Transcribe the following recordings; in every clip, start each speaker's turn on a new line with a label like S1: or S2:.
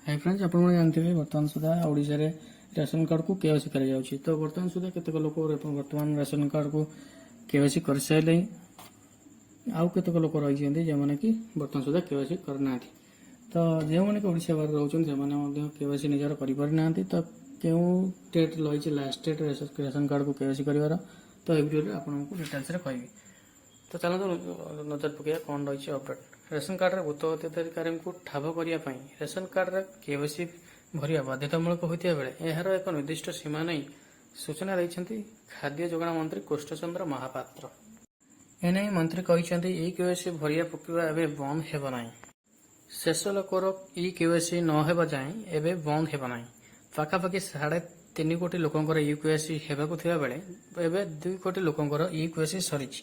S1: High friends, ଆପଣମାନେ ଜାଣିଥିବେ, ବର୍ତ୍ତମାନ ସୁଦ୍ଧା ଓଡ଼ିଶାରେ ରେସନ କାର୍ଡ଼କୁ କେୱାଇସି କରାଯାଉଛି। ତ ବର୍ତ୍ତମାନ ସୁଦ୍ଧା କେତେକ ଲୋକ ବର୍ତ୍ତମାନ ରେସନ କାର୍ଡ଼କୁ କେୱାଇସି କରିସାରିଲେଣି, ଆଉ କେତେକ ଲୋକ ରହିଛନ୍ତି ଯେଉଁମାନେ କି ବର୍ତ୍ତମାନ ସୁଦ୍ଧା କେୱାଇସି କରିନାହାନ୍ତି। ତ ଯେଉଁମାନେ କି ଓଡ଼ିଶା ବାହାରେ ରହୁଛନ୍ତି, ସେମାନେ ମଧ୍ୟ କେୱାଇସି ନିଜର କରିପାରିନାହାନ୍ତି। ତ କେଉଁ ଡେଟ୍ ରହିଛି ଲାଷ୍ଟ ଡେଟ୍ ରେସନ କାର୍ଡ଼କୁ କେୱାଇସି କରିବାର, ତ ଏ ଭିଡ଼ିଓରେ ଆପଣଙ୍କୁ ଡିଟେଲ୍ସରେ କହିବି। ତ ଚାଲନ୍ତୁ ନଜର ପକାଇବା କ'ଣ ରହିଛି ଅପଡେଟ୍। ରେସନ କାର୍ଡ଼ରେ ଭୂତ ହିତାଧିକାରୀଙ୍କୁ ଠାବ କରିବା ପାଇଁ ରେସନ କାର୍ଡ଼ରେ କେୱାଇସି ଭରିବା ବାଧ୍ୟତାମୂଳକ ହୋଇଥିବା ବେଳେ ଏହାର ଏକ ନିର୍ଦ୍ଦିଷ୍ଟ ସୀମା ନେଇ ସୂଚନା ଦେଇଛନ୍ତି ଖାଦ୍ୟ ଯୋଗାଣ ମନ୍ତ୍ରୀ କୃଷ୍ଣଚନ୍ଦ୍ର ମହାପାତ୍ର। ଏନେଇ ମନ୍ତ୍ରୀ କହିଛନ୍ତି, ଇ କେୱାଇସି ଭରିବା ପ୍ରକ୍ରିୟା ଏବେ ବନ୍ଦ ହେବ ନାହିଁ। ଶେଷ ଲୋକର ଇ କେୱାଇସି ନ ହେବା ଯାଏଁ ଏବେ ବନ୍ଦ ହେବ ନାହିଁ। ପାଖାପାଖି 3.5 କୋଟି ଲୋକଙ୍କର ଇ କେୱାଇସି ହେବାକୁ ଥିବା ବେଳେ ଏବେ 2 କୋଟି ଲୋକଙ୍କର ଇ କେୱାଇସି ସରିଛି।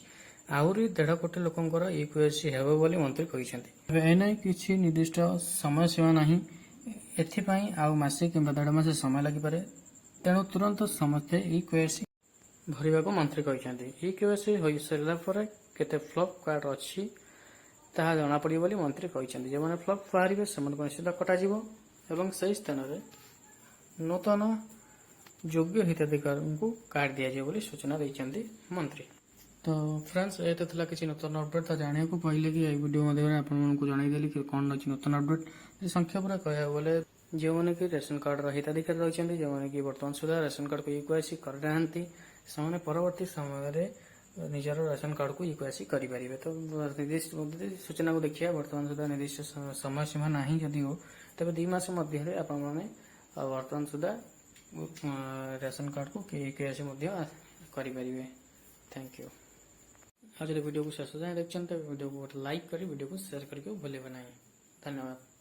S1: ଆହୁରି 1.5 କୋଟି ଲୋକଙ୍କର ଇ କେୱାଇସି ହେବ ବୋଲି ମନ୍ତ୍ରୀ କହିଛନ୍ତି। ଏବେ ଏନେଇ କିଛି ନିର୍ଦ୍ଦିଷ୍ଟ ସମୟ ସୀମା ନାହିଁ। ଏଥିପାଇଁ ଆଉ ମାସେ କିମ୍ବା ଦେଢ଼ ମାସ ସମୟ ଲାଗିପାରେ। ତେଣୁ ତୁରନ୍ତ ସମସ୍ତେ ଇ କେୱାଇସି ଭରିବାକୁ ମନ୍ତ୍ରୀ କହିଛନ୍ତି। ଇ କେୱାଇସି ହୋଇସାରିଲା ପରେ କେତେ ଫ୍ଲପ୍ କାର୍ଡ ଅଛି, ତାହା ଜଣାପଡ଼ିବ ବୋଲି ମନ୍ତ୍ରୀ କହିଛନ୍ତି। ଯେଉଁମାନେ ଫ୍ଲପ୍ ବାହାରିବେ, ସେମାନଙ୍କୁ ନିଶ୍ଚିତ କଟାଯିବ ଏବଂ ସେହି ସ୍ଥାନରେ ନୂତନ ଯୋଗ୍ୟ ହିତାଧିକାରୀଙ୍କୁ କାର୍ଡ ଦିଆଯିବ ବୋଲି ସୂଚନା ଦେଇଛନ୍ତି ମନ୍ତ୍ରୀ। ତ ଫ୍ରେଣ୍ଡସ୍, ଏ ତ ଥିଲା କିଛି ନୂତନ ଅପଡେଟ୍। ତ ଜାଣିବାକୁ ପାଇଲେ କି ଏଇ ଭିଡ଼ିଓ ମାଧ୍ୟମରେ ଆପଣମାନଙ୍କୁ ଜଣାଇଦେଲି କି କ'ଣ ଅଛି ନୂତନ ଅପଡେଟ୍। ସଂକ୍ଷେପରେ କହିବାକୁ ଗଲେ, ଯେଉଁମାନେ କି ରେସନ କାର୍ଡର ହିତାଧିକାରୀ ରହିଛନ୍ତି, ଯେଉଁମାନେ କି ବର୍ତ୍ତମାନ ସୁଦ୍ଧା ରେସନ କାର୍ଡକୁ ଇ କେୱାଇସି କରିନାହାନ୍ତି, ସେମାନେ ପରବର୍ତ୍ତୀ ସମୟରେ ନିଜର ରେସନ କାର୍ଡକୁ ଇ କେୱାଇସି କରିପାରିବେ। ତ ନିର୍ଦ୍ଦିଷ୍ଟ ସୂଚନାକୁ ଦେଖିବା, ବର୍ତ୍ତମାନ ସୁଦ୍ଧା ନିର୍ଦ୍ଦିଷ୍ଟ ସମୟ ସୀମା ନାହିଁ ଯଦିଓ, ତେବେ 2 ମାସ ମଧ୍ୟରେ ଆପଣମାନେ ବର୍ତ୍ତମାନ ସୁଦ୍ଧା ରେସନ କାର୍ଡକୁ ଇ କେୱାଇସି ମଧ୍ୟ କରିପାରିବେ। Thank you. ଆଉ ଯଦି ଭିଡ଼ିଓକୁ ଶେଷ ଯାଏଁ ଦେଖିଛନ୍ତି, ତେବେ ଭିଡ଼ିଓକୁ ଗୋଟେ ଲାଇକ୍ କରି ଭିଡ଼ିଓକୁ ସେୟାର କରିବାକୁ ଭୁଲିବେ ନାହିଁ। ଧନ୍ୟବାଦ।